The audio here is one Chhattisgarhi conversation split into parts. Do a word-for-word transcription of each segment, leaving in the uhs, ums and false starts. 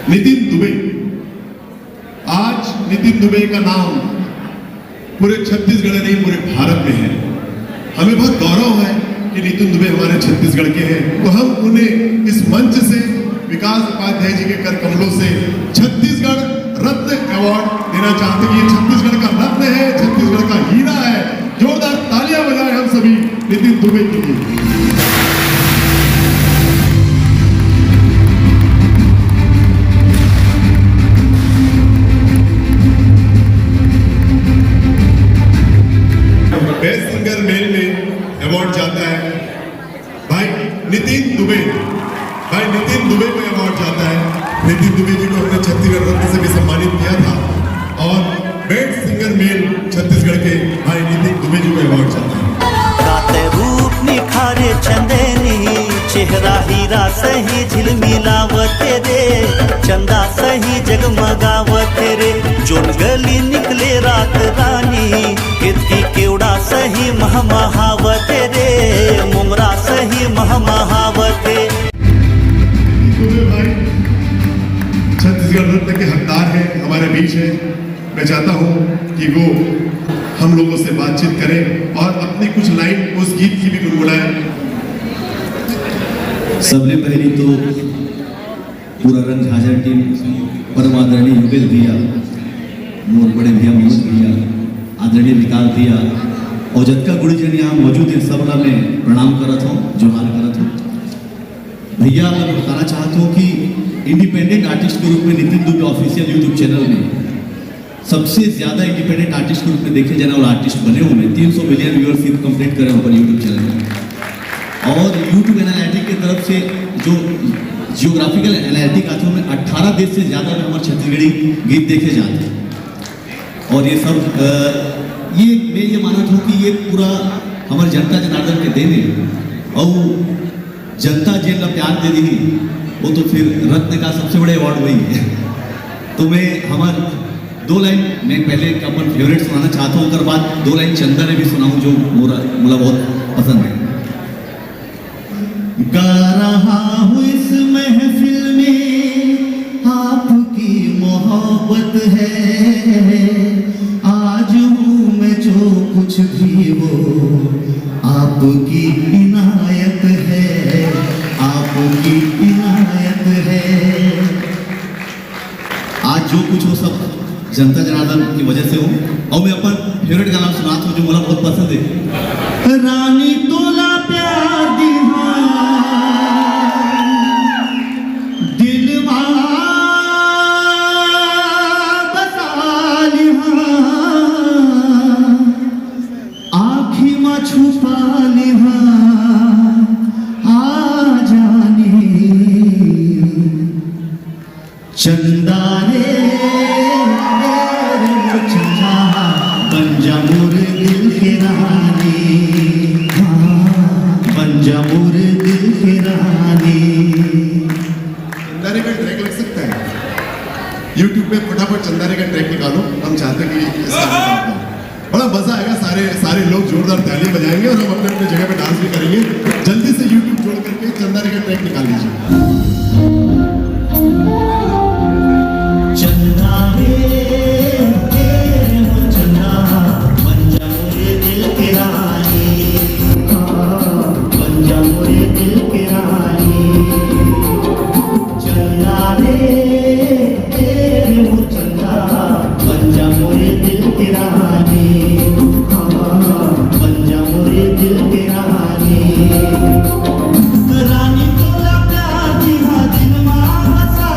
नितिन दुबे। आज नितिन दुबे का नाम पूरे छत्तीसगढ़ नहीं, पूरे भारत में है। हमें बहुत गौरव है कि नितिन दुबे हमारे छत्तीसगढ़ के हैं, तो हम उन्हें इस मंच से, विकास उपाध्याय जी के कर कमलों से छत्तीसगढ़ रत्न अवार्ड देना चाहते हैं। ये छत्तीसगढ़ का रत्न है, छत्तीसगढ़ का हीरा है। जोरदार तालियां बजाएं हम सभी नितिन दुबे के लिए। बेस्ट सिंगर मेल में अवार्ड जाता है भाई नितिन दुबे। भाई नितिन दुबे को अवार्ड जाता है। नितिन दुबे जी को हमने छत्तीसगढ़ रत्न से भी सम्मानित किया था, और बेस्ट सिंगर मेल छत्तीसगढ़ के भाई नितिन दुबे जी को अवार्ड जाता है। रात रूप निखारे चंदनी, चेहरा हीरा सही झिलमिलावत रे। चंदा सही जगमगावत रे। जोन गली निकले रात रानी, केतकी केवड़ा सही महमहावत रे। मोमरा सही महमहावत रे। दुबे भाई छत्तीसगढ़ रत्न के हकदार हैं, हमारे बीच हैं। मैं चाहता हूं कि वो हम लोगों से बातचीत करें और अपनी कुछ लाइन उस गीत की भी गुनगुनाएं। सबले पहली तो पूरा रंग झाझर टीम, परम आदरणीय युगल भैया, मोर बड़े भैया मनोज भैया, आदरणीय विकास भैया और जतका गुणीजन यहाँ मौजूद हैं, सब ला मैं प्रणाम करत हूँ, जोहार करत हूँ। भैया, मैं बताना चाहता हूँ कि इंडिपेंडेंट आर्टिस्ट के रूप में Nitin Dubey official YouTube channel में सबसे ज्यादा इंडिपेंडेंट आर्टिस्ट के रूप में देखे जाने वाला आर्टिस्ट बने हूँ मैं। तीन सौ मिलियन व्यूअरशिप कंप्लीट करे हूँ अपन यूट्यूब चैनल में। और यूट्यूब एनालिटिक की तरफ से जो जियोग्राफिकल एनालिटिक आते हैं, उनमें अठारह देश से ज्यादा में हमारे छत्तीसगढ़ी गीत देखे जाते हैं। और ये सब, अ, ये मैं ये मानत हूँ कि ये पूरा हमारे जनता जनार्दन के देन है। और जनता जेन ला प्यार दे दी, वो तो फिर रत्न का सबसे बड़े अवार्ड वही है। तो मैं हमार दो लाइन, मैं पहले एक अपन फेवरेट सुनाना चाहता हूँ, ओकर बाद दो लाइन चंदा ने भी सुनाऊँ, जो मोरा, मोला बहुत पसंद है। गा रहा हूँ इस महफिल में, आपकी मोहब्बत है। आज हूँ मैं जो कुछ भी, वो आपकी इनायत है, आपकी इनायत है। आज जो कुछ हो, सब जनता जनार्दन की वजह से हो। और मैं अपन फेवरेट गाना सुनात हूँ, जो मोला बहुत पसंद है। रानी तोला प्यार दिहा, दिल मा बसा लिहा, आँखी मा छुपा लिहा, आ जानी। चंदा रे, रे चंदा, बन जा मोर दिल के रानी, हाँ, बन जा मोर दिल के रानी। चंदा रे का ट्रैक लग सकता है YouTube पे, फटाफट चंदा रे का ट्रैक निकालो, हम चाहते हैं कि इसका बड़ा मजा आएगा। सारे सारे लोग जोरदार तालियां बजाएंगे और हम अपने अपने जगह पे डांस भी करेंगे। जल्दी से YouTube जोड़ करके चंदा रे का ट्रैक निकाल लीजिए। चंदा रे, तेरे हो चंदा, बन जा मोरे दिल के रानी, बन जा मोरे दिल के रानी। चंदा रे, तेरे हो चंदा, बन जा मोरे दिल के रानी, हाँ, बन जा मोरे दिल के रानी। रानी तोला प्यार दिहा दिल मा बसा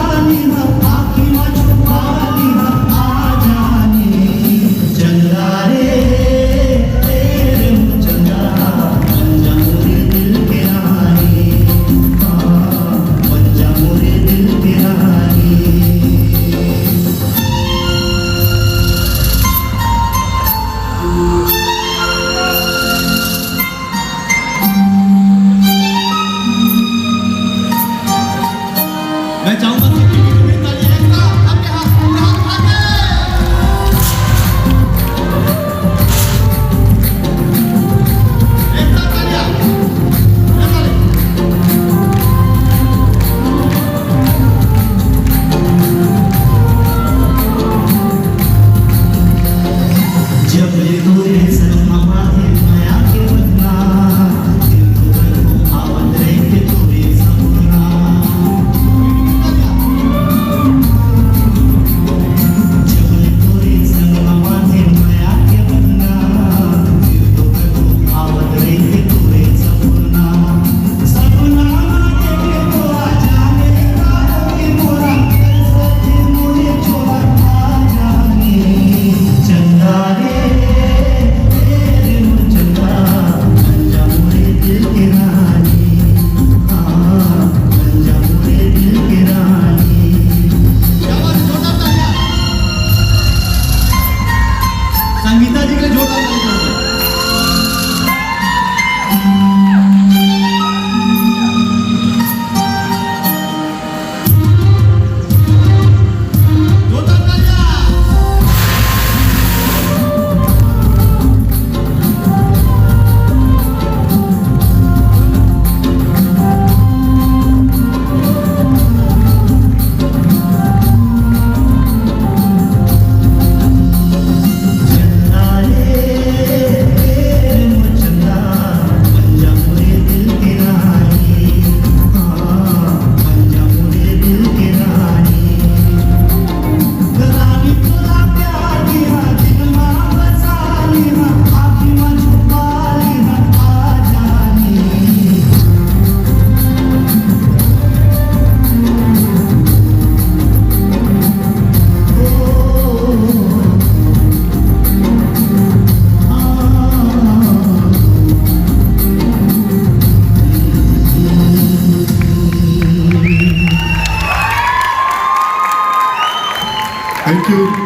Thank you.